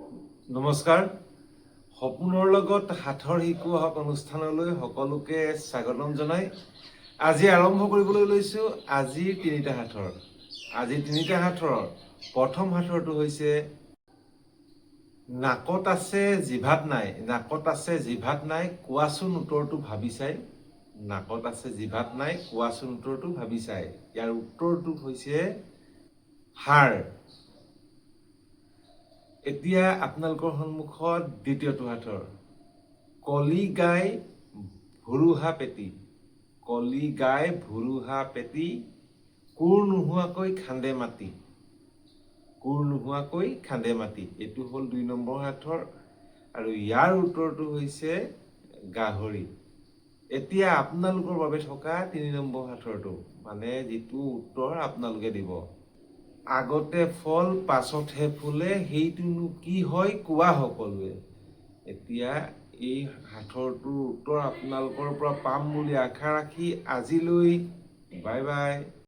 নমস্কাৰ, সপোনৰ লগত সাঁথৰ শিকো আহক অনুষ্ঠানলৈ সকলোকে স্বাগতম জনাই আজি আৰম্ভ কৰিবলৈ লৈছোঁ আজিৰ তিনিটা সাঁথৰ। আজিৰ তিনিটা সাঁথৰৰ প্ৰথম সাঁথৰটো হৈছে, নাকত আছে জিভাত নাই, নাকত আছে জিভাত নাই, কোৱাচোন উত্তৰটো ভাবি চাই। নাকত আছে জিভাত নাই, কোৱাচোন উত্তৰটো ভাবি চাই। ইয়াৰ উত্তৰটো হৈছে হাড়। এতিয়া আপোনালোকৰ সন্মুখত দ্বিতীয়টো সাঁথৰ। কলি গাই ভুৰুহা পেটি, কলি গাই ভুৰুহা পেটি, কোৰ নোহোৱাকৈ খান্দে মাটি, কোৰ নোহোৱাকৈ খান্দে মাটি। এইটো হ'ল 2 নম্বৰ সাঁথৰ আৰু ইয়াৰ উত্তৰটো হৈছে গাহৰি। এতিয়া আপোনালোকৰ বাবে থকা 3 নম্বৰ সাঁথৰটো, মানে যিটো উত্তৰ আপোনালোকে দিব। আগতে ফল পাছতহে ফুলে, সেইটোনো কি হয় কোৱা সকলোৱে। এতিয়া এই সাঁথৰটোৰ উত্তৰ আপোনালোকৰ পৰা পাম বুলি আশা ৰাখি আজিলৈ বাই বাই।